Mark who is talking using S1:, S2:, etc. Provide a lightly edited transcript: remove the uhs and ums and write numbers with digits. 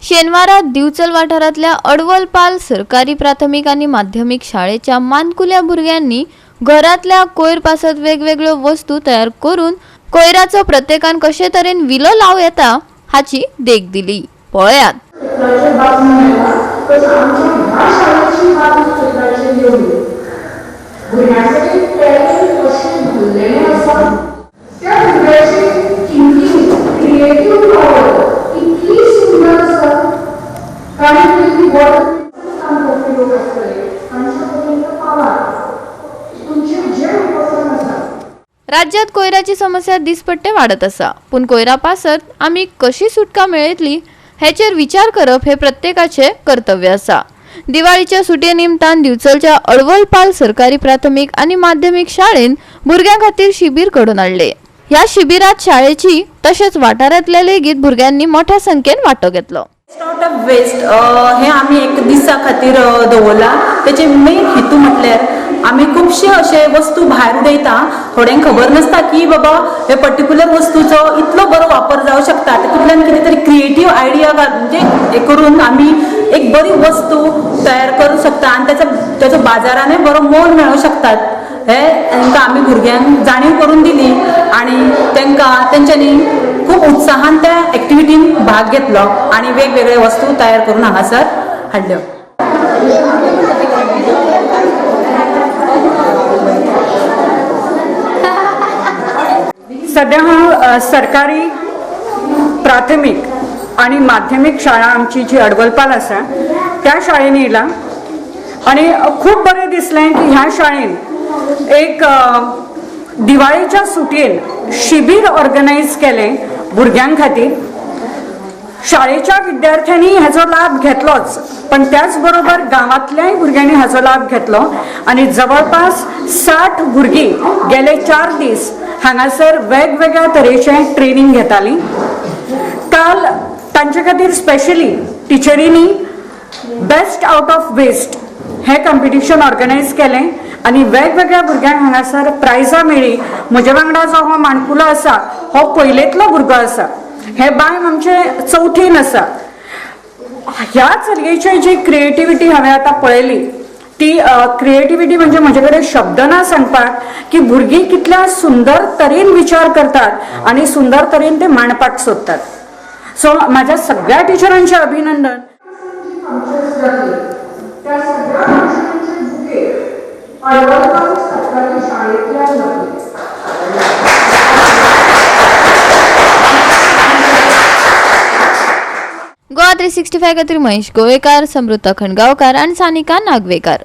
S1: शेनवारा दिवचल वाठारांतल्या अडवलपाल सरकारी प्राथमिक आनी माध्यमीक शाळेच्या मानकुल्या भुरग्यांनी घरांतल्या कोयर पासत वेगवेगळ्यो वस्तू तयार करून कोयराचो प्रत्येकान कशे तरेन विलो लावं येता हाची देख दिली. पळयात.
S2: चित्राचे बातमी मेळटा तशें आमच्या ह्या शाळेची बातमी चित्राचेर येवली. भुरग्यांचे टॅलंट कशें भरलेलें आसा, त्या भुरग्याची थिंकींग, क्रिएटीव पावर इतली सुंदर आसा. ताणें पयलीं बरें काम करपी लोक आसतले, तांच्या पर्यंत पावात, तुमचें जें पसंत आसा.
S1: राज्यात कोयराची समस्या दिसपट्टे वाडत आसा, पूण कोयरा पासत आमी कशी सुटका मेळयतली हेचेर विचार करप हे प्रत्येकाचे कर्तव्य आसा. दिवाळीच्या सुटये निमतान दिवचलच्या अडवलपाल सरकारी प्राथमिक आनी माध्यमीक शाळेन भुरग्यां खातीर शिबीर घडोवन हाडले. ह्या शिबिरात शाळेची तशेंच वाठारांतल्या लेगीत भुरग्यांनी मोठ्या संख्येन वांटो घेतलो.
S3: आउट ऑफ वेस्ट हे आमी एक दिसा खातीर दवरला. तेचे मेन हेतू म्हटल्यार आमी खुबशे अशे वस्तू भायर उडयता. थोड्यांक खबर नासता की बाबा हे पर्टिक्युलर वस्तूचो इतलो बरो वापर जावं शकता. तातूंतल्यान कितें तरी क्रिएटीव आयडिया म्हणजे हे करून आमी एक बरी वस्तू तयार करूंक शकता आनी ताचो बाजारानूय बरो मोल मेळोवंक शकतात. हे तांकां आमी भुरग्यांक जाणीव करून दिली आनी तांकां तेंच्यांनी खूब उत्साहान त्या एक्टिविटीन भाग घेतलो आनी वेगवेगळे वस्तू तयार करून हांगासर हाडल्यो.
S4: सध्या हांव सरकारी प्राथमीक आनी माध्यमीक शाळा आमची जी अडवलपाल आसा त्या शाळेन येयला आनी खूब बरें दिसलें की ह्या शाळेन एक दिवाळेच्या सुटयेन शिबीर ऑर्गनायज केलें भुरग्यां खातीर. शाळेच्या विद्यार्थ्यांनी ह्याचो लाभ घेतलोच, पण त्याच बरोबर गांवांतल्याय भुरग्यांनी हाचो लाभ घेतलो आनी जवळपास 60 भुरगीं गेले 4 दीस हांगासर वेगवेगळ्या तरेचें ट्रेनींग घेतालीं. काल तांचे खातीर स्पेशली टिचरींनी बेस्ट आउट ऑफ वेस्ट हें कॉम्पिटिशन ऑर्गनायज केलें आनी वेगवेगळ्या भुरग्यांक हांगासर प्रायजां मेळ्ळीं. म्हजे वांगडा जो हो माणकुलो आसा हो पयलेंतलो भुरगो आसा. हें बाय आमचें चवथीन आसा. ह्या चलयेची जी क्रिएटिविटी हांवें आतां पळयली ती क्रिएटिविटी म्हणजे म्हजे कडेन शब्द ना सांगपाक की भुरगीं कितल्या सुंदर तरेन विचार करतात आनी सुंदर तरेन ते मांडपाक सोदतात. सो म्हाज्या सगळ्या टिचरांचें अभिनंदन.
S2: जी फंक्शन्स जातली त्या सगळ्या फंक्शनांचे बुके अडवलपाल सरकारी शाळेंतल्यान जातले.
S1: गोवा 365 खातीर महेश गोवेकार, समृद्ध खंडगांवकार आनी सानिका नागवेकार.